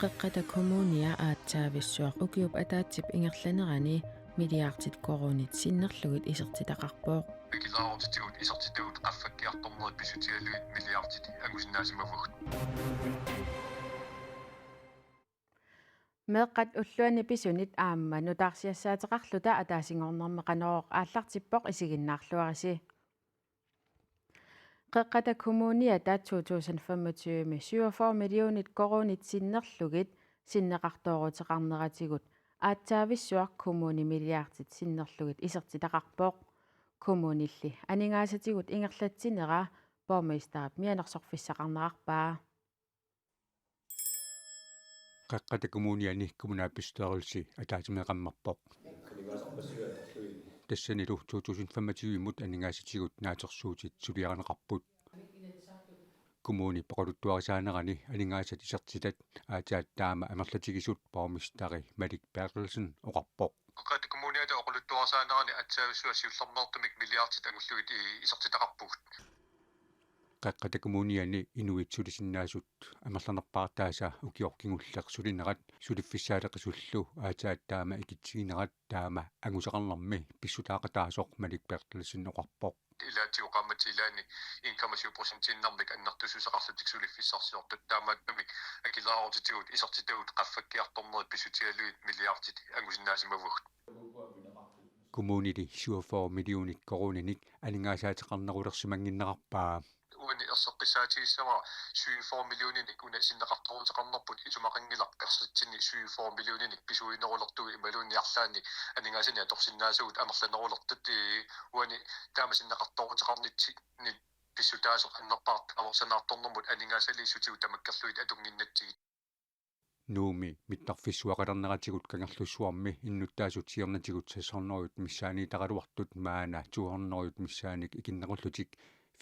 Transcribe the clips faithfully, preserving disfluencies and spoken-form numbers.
Qeqqata Kommunia aatsaavissuaq ukiup ataatsip ingerlanerani milliardit koruunit sinnerlugit isertitaqarpoq. Akilaarutitigut isertitagut qaffakkiartornerit pissutigalugit milliardit angusinnaasimavagut. Meeqqat ulluanni pisunit aamma nutaarsiassaateqarluta ataasinngornermi Qanorooq aallartippoq, isiginnaarluarisi. Qeqqata Kommuniata to tusind femogtyve syvogfyrre millionit koruunit sinnerlugit sinneqartooruteqarneratigut aatsaavissuaq kommuni milliardit sinnerlugit isertitaqarpoq. Kommunilli aningaasatigut ingerlatsinera borgmesterip mianersorfissaqarnerarpaa. Qeqqata Kommuniani kommunalbestyrelse ataatsimeeqammerpoq. Tassanilu to tusind femogtyve-mut aningaasatigut naatsorsuutit suliarineqarput. Kommunip oqaluttuarisaanerani aningaasat isertitat aatsaat taama amerlatigisut borgmesteri Malik Berthelsen oqarpoq. Qeqqata Kommuniata oqaluttuarisaanerani aatsaavissuaq siullermeertumik milliardit angullugit i-, isertitaqarpugut. Qeqqata Kommuniani inuit sulisinnaasut amerlanerpaartaasa ukioq kingulleq sulinerat suliffissaaleqisullu aatsaat taama ikitsiginerat taama anguseqarnermi pissutaaqataasoq Malik Berthelsen oqarpoq. Ilaatigut qaammatit ilaanni en komma syv procentiinnarmik annertussuseqarlutik suliffissarsiortut, taamaattumik akilaarutitigut isertitagut qaffakkiartornerit pissutigalugit milliardit angusinnaasimavagut. Kommunili syvogfyrre millionit koruuninik aningaasaateqarnerulersimannginnerarpaa. Uani erseqqissaatigissavara syvogfyrre millioninik una sinneqartooruteqarnerput isumaqanngilaq, ersatsinni syvogfyrre millioninik pisuunerulertugut imaluunniit arlaanni aningaasanik atorsinnaasagut amerlanerulertut, ee, uani taama sinneqartooruteqarnitsinni pissutaasoq annerpaaq amerlanaartornermut aningaasaliissutigut tamakkerlugit atunnginnatsigit. Nuummi mittarfissuaqalerneratigut Kangerlussuarmi innuttaasut siornatigut seks hundrede missaaniittaraluartut maanna to hundrede missaanik ikinnerullutik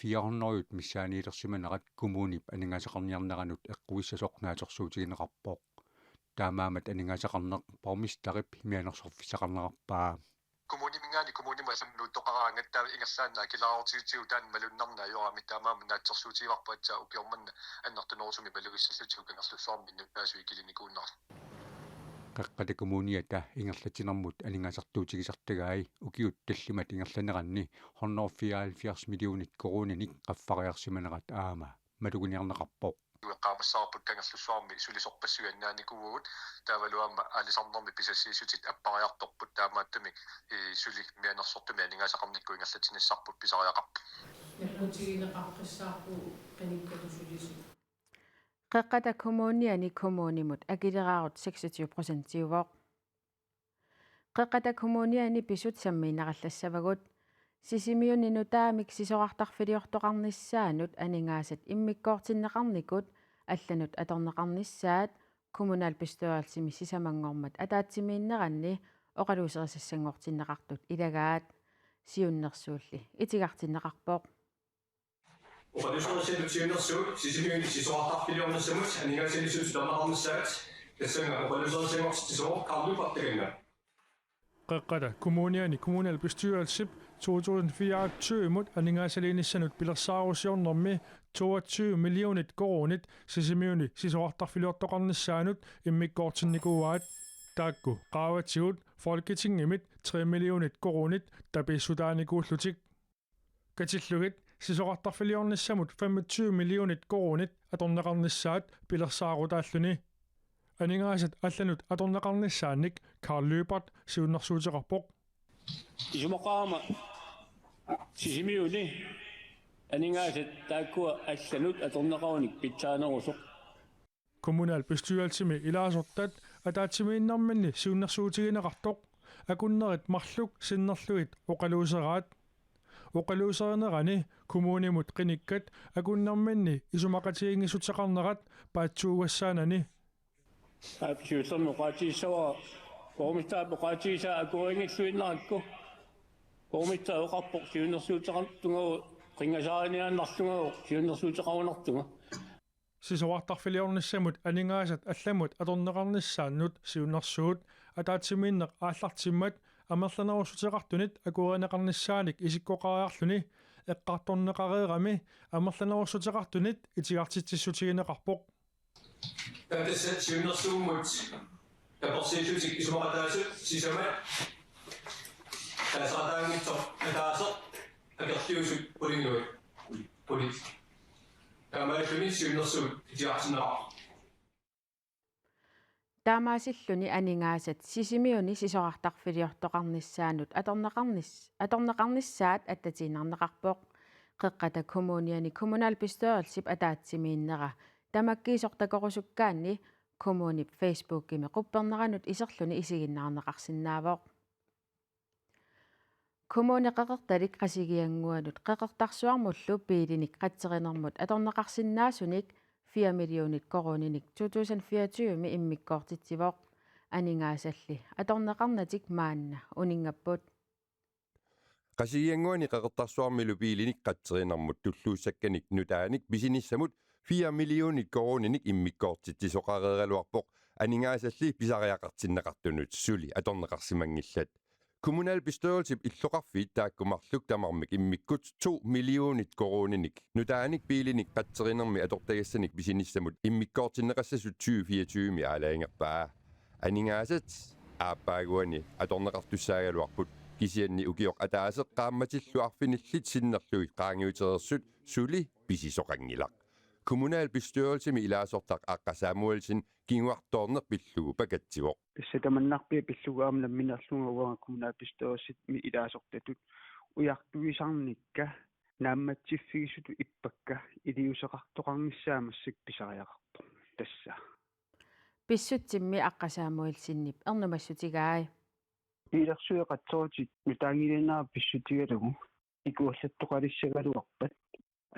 fire hundrede missaaniilersimanerat kommunip aningaasaqarniarneranut eqquissasoq naatsorsuutigineqarpoq. Taamaammat aningaasaqarneq borgmesterip mianersorfissaqarnerarpaa. Kommuniminngaanniit kommunimut allamut nuuttoqaraangat taava ingerlaannaq akilaarutitigut taanna malunnarneq ajorami, taamaammat naatsorsuutigivarput aatsaat ukioq manna annertunerusumik malugissallutigu Kangerlussuarmi innuttaasut ikilinikuunerat. Qeqqata Kommuniata ingerlatsinermut aningaasartuutigisartagai ukiut tallimat ingerlaneranni hundrede fireoghalvfjerds millionit koruuninik qaffariarsimanerat aamma maluginiarneqarpoq. Eqqaamassavarput Kangerlussuarmi sulisorpassuit annaanikuuagut, taavalu aamma aalisarnermi pisassiissutit appariartorput, taamaattumik, ee, suli mianersortumik aningaasaqarnikkut ingerlatsinissarput pisariaqarpoq. Nakkutigineqaqqissaarpugut qinikkatut sulisut. Qeqqata Kommuniani kommunimut akileraarut seksogtyve procentiuvoq. Qeqqata Kommuniani pisut sammiinnarallassavagut. Sisimiuni nutaamik sisorartarfiliortoqarnissaanut aningaasat immikkoortinneqarnikut allanut atorneqarnissaat kommunalbestyrelsimi sisamanngormat ataatsimiinneranni oqaluuserisassanngortinneqartut ilagaat. Siunnersuulli itigartinneqarpoq. Oqaluuserisassanut siunnersuut Sisimiuni sisorartarfiliornissamut aningaasaliissutit atorneqarnissaat, tassannga oqaluuserissanngortitsisoq Karl Lyberth, takanna. Qeqqata Kommuniani kommunalbestyrelsip to tusind fireogtyve-mut aningaasaliinissanut pilersaarusiornermi toogtyve millionit koruunit Sisimiuni sisorartarfiliortoqarnissaanut immikkoortinnikuuaat. Taakku qaavatigut Folketingimit tre millionit koruunit tapiissutaanikuullutik. Katillugit sisorartarfiliornissamut femogtyve millionit koruunit atorneqarnissaat pilersaarutaalluni. Aningaasat allanut atorneqarnissaannik Karl Lyberth siunnersuuteqarpoq. Isumaqarama Sisimiuni aningaasat taakkua allanut atorneqarunik pitsaanerusoq. Kommunalbestyrelsimi ilaasortat ataatsimiinnerminni siunnersuutigineqartoq, akunnerit marluk sinnerlugit oqaluuseraat. Oqaluuserinerani kommunimut qinikkat akunnerminni isumaqatiginngissuteqarnerat paatsuugassaanani. Aap, siullermik oqaatigissavara borgmesterip oqaatigisaa akuerinngilluinnarakku. Borgmesteri oqarpoq siunnersuuteqartungagu, qinngasaariniaannarlungagu siunnersuuteqarunartunga. Sisorartarfiliornissamut aningaasat allamut atorneqarnissaannut siunnersuut ataatsimiinneq aallartimmat amerlanerussuteqartunit akuerineqarnissaanik isikkoqariarluni eqqartorneqareerami amerlanerussuteqartunit itigartitsissutigineqarpoq. Taava tassa siunnersuummut tapersiillutik isumaqataasut sisamat taasaqataanngitsoq ataaseq akerliusut qulingiluat. Qulit. Taamaalilluni siunnersuut pisiarsinneqarpoq. Taamaasilluni aningaasat Sisimiuni sisorartarfiliortoqarnissaannut atorneqarnis-, atorneqarnissaat attatiinnarneqarpoq. Qeqqata Kommuniani kommunalbestyrelsip ataatsimiinnera tamakkiisoq takorusukkaanni kommunip Facebookimi qupperneranut iserluni isiginnaarneqarsinnaavoq. Kommune Qeqertalik Qasigiannguanut Qeqertarsuarmullu biilinik qatserinermut atorneqarsinnaasunik fire millionit koruuninik to tusind fireogtyve immikkoortitsivoq. Aningaasalli atorneqarnatik maanna uninngapput. Qasigiannguani Qeqertarsuarmilu biilinik qatserinermut tulluussakkanik nutaanik pisinissamut fire millionit koruuninik immikkoortitsisoqareeraluarpoq, aningaasalli pisariaqartinneqartunut suli atorneqarsimanngillat. Kommunalbestyrelsip illoqarfiit taakku marluk tamarmik immikkut to millionit koruuninik nutaanik biilinik qatserinermi atortagassanik pisinissamut immikkoortinneqassasut tyve fireogtyve-mi aalajangerpaa. Aningaasat aappaaguani atorneqartussaagaluarput, kisianni ukioq ataaseq qaammatillu arfinillit sinnerlugit qaangiutereersut suli pisisoqanngilaq. Kommunalbestyrelsimi ilaasortaq Aqqa Samuelsen kinguartoorneq pillugu pakatsivoq. Tassa tamannarpiaq pillugu aamma nammineerlunga uanga kommunalbestyrelsimi ilaasortatut ujartuisarnikka naammatsiffigisutut ippakka iliuuseqartoqarnissaa massakkut pisariaqarpoq. Tassa. Pissutsimmi Aqqa Samuelsenip ernumassutigai. Biilersuit qatserutit nutaanngiliinnarput pissutigalugu ikuallattoqalissagaluarpat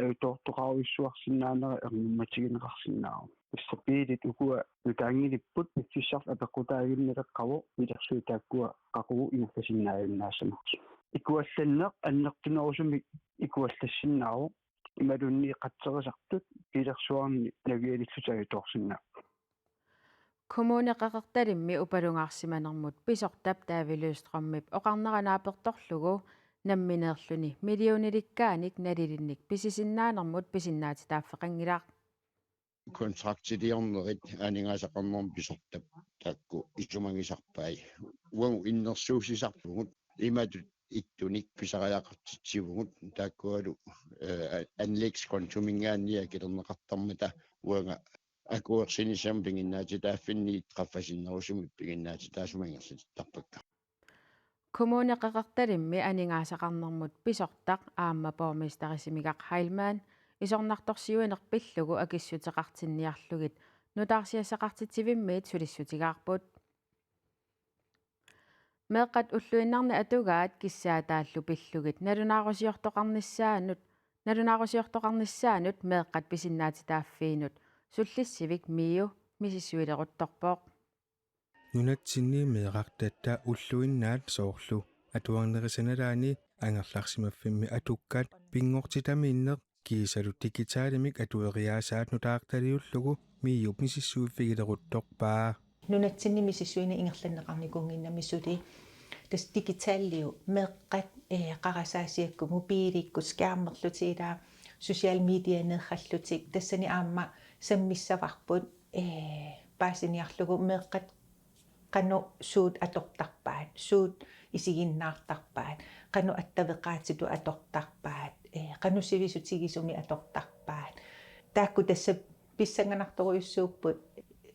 ajutoortoqarujussuarsinnaanera ernummatigineqarsinnaavoq. Tassa biilit ukua nutaanngilipput piffissarlu apeqqutaaginnaleqqavoq biilersuit taakkua qaqugu ingerlasinnaajunnaassamagit. Ikuallanneq annertunerusumik ikuallassinnaavoq imaluunniit qatserisartut biilersuarni navialillutik ajutoorsinnaapput. Kommune Qeqertalimmi upalungaarsimanermut pisortap David Løvstrømip oqarnera naapertorlugu nammineerluni millionilikkaanik nalilinnik pisisinnaanermut pisinnaatitaaffeqanngilaq. Kontraktiliornerit aningaasaqarnermut pisortap taakku isumagisarpai. Uagut innersuussisarpugut imatut ittunik pisariaqartitsivugut taakkualu, eh, anlægskontominngaanniit akilerneqartarmata uanga akuersinissamut piginnaatitaaffinniit qaffasinnerusumut piginnaatitaasumut ingerlatittarpakka. Kommune Qeqertalimmi aningaasaqarnermut pisortaq aamma borgmesteri Simigaq Heilmann isornartorsiuineq pillugu akissuteqartinniarlugit nutaarsiassaqartitsivimmiit sulissutigaarput. Meeqqat ulluinnarni atugaat kissaataallu pillugit nalunaarusiortoqarnissaanut, nalunaarusiortoqarnissaanut meeqqat pisinnaatitaaffiinut sullissivik MIO misissuileruttorpoq. Nunatsinni meerartatta ulluinnaat soorlu atuarnerisa nalaani angerlarsimaffimmi atukkat pinngortitamiinneq kiisalu digitalimik atueriaasaat nutaartaliullugu MIO-p misissuiffigileruttorpaa. Nunatsinni misissuineq ingerlanneqarnikuunnginnami suli. Tassa digitaliu meeqqat, eh, qarasaasiakkut mobiilikkut skærmerlutik ilaa social media neerrallutik tassani aamma sammissavarput, eh, paasiniarlugu meeqqat qanoq suut atortarpaat, suut isiginnaartarpaat, qanoq attaveqaatitut atortarpaat, eh, qanoq sivisutigisumik atortarpaat. Taakku tassa pissanganartorujussuupput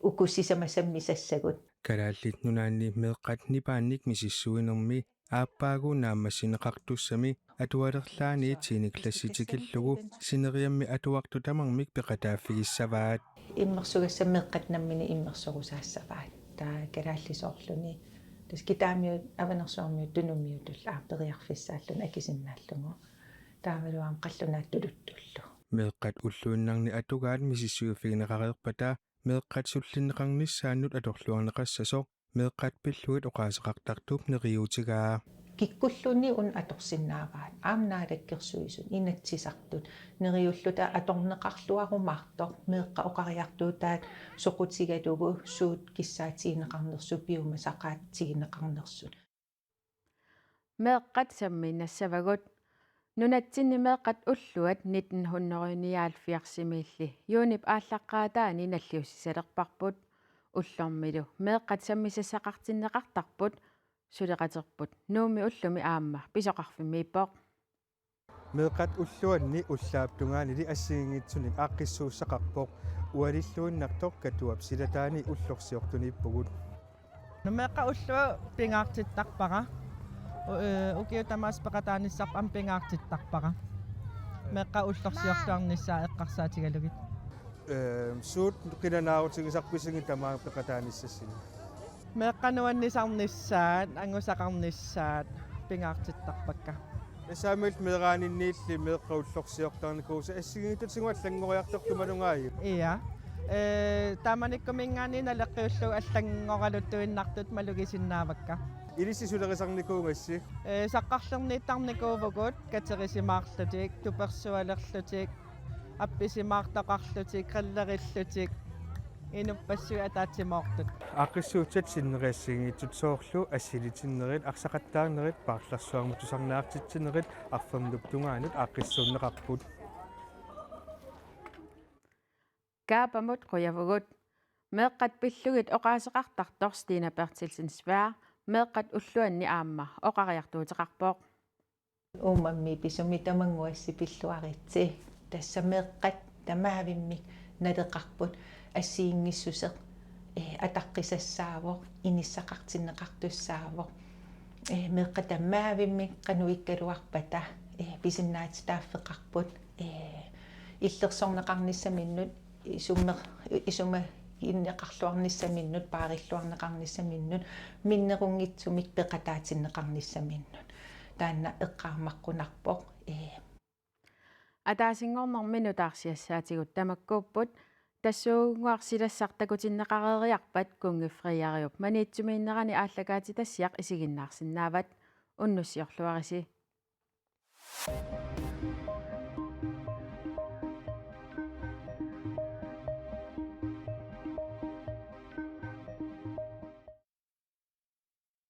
uku sisamat sammisassagut. Kalaallit Nunaanni meeqqat nipaannik misissuinermi aappaagu naammassineqartussami atualerlaani tiende klasse tikillugu sineriammi atuartut tamarmik peqataaffigissavaat. Immersugassat meeqqat namminneq immersorusaassavaat. Taava kalaallit soorluni. Tassa kitaamiut, avanersuarmiut, tunumiutullu aamma periarfissaalluni akisinnaalluni. Taavalu aamma qallunaat tuluttullu. Meeqqat ulluinnarni atugaat misissuiffigineqareerpata meeqqat sullinneqarnissaannut atorluarneqassasoq meeqqat pillugit oqaaseqartartup neriuutigaa. Kikkulluunniit una atorsinnaavaat, aamma Naalakkersuisut, Inatsisartut, neriulluta atorneqarluarumaartoq, meeqqat oqariartuutaat soqutigalugu suut kissaatigineqarnersut, piumasaqaatigineqarnersut. Meeqqat sammiinnassavagut. Nunatsinni meeqqat ulluat nitten hundrede nioghalvfjerdsimiilli juunip aallaqqaataani nalliussisalerparput. Ullormilu meeqqat sammisassaqartinneqartarput suleqaterput Nuummi ullumi aamma pisoqarfimmiippoq. Meeqqat ulluanni ullaap tungaanili assigiinngitsunik aaqqissuussaqarpoq. Ualilluinnartoq Katuap silataani ullorsiortuniippugut. Meeqqat ulluat pingaartittarpara. U-, ee, ukiut tamaasa peqataanissarput aamma pingaartittarpara. Meeqqat ullorsiorluarnissaat eqqarsaatigalugit. Ee, suut qilanaarutigisarpisigit tamaanga peqataanissassinnut? Meeqqat nuannisarnissaat, angusaqarnissaat pingaartittarpakka. Tassami meeraaninniilli meeqqat ullorsiortarnikuusut assigiinngitsutigut allanngoriartortut malugaajuk? Ia. Ee, taamanikkuminngaanniit naleqqiullugu allanngoraluttuinnartut malugisinnaavakka. Ilissi sulerisarnikuugassi? Ee, saqqarlerniittarnikuuvugut, katerisimaarlutik, tupersualerlutik, appisimaartoqarlutik, grillerillutik, inuppassuit ataatsimoortut. Aaqqissuussat sinneri assigiinngitsut soorlu assilitinnerit, arsaqattaarnerit, paarlarsuarmut tusarnaartitsinerit arfernup tungaanut aaqqissuunneqarput. Kaapamut qujavugut. Meeqqat pillugit oqaaseqartartoq Stina Berthelsen Sværd meeqqat ulluanni aamma oqariartuuteqarpoq. Uummammi pisumi tamannguassi pilluaritsi. Tassa meeqqat tamaavimmik naleqarput assigiinngissuseq, ee, ataqqisassaavoq, inissaqartinneqartussaavoq. Ee, meeqqat tamaavimmik qanoq ikkaluarpata, ee, pisinnaatitaaffeqarput, ee, illersorneqarnissaminnut, isummer-, isumaginneqarluarnissaminnut, paarilluarneqarnissaminnut, minnerunngitsumik peqataatinneqarnissaminnut. Taanna eqqaamaqqunarpoq, ee. Ataasinngornermi nutaarsiassaatigut tamakkuupput, tassuugunnguaq silassaq takutinneqareeriarpat Kunngi Frederiup Maniitsumiinnerani aallakaatitassiaq isiginnaarsinnaavat. Unnussiorluarisi.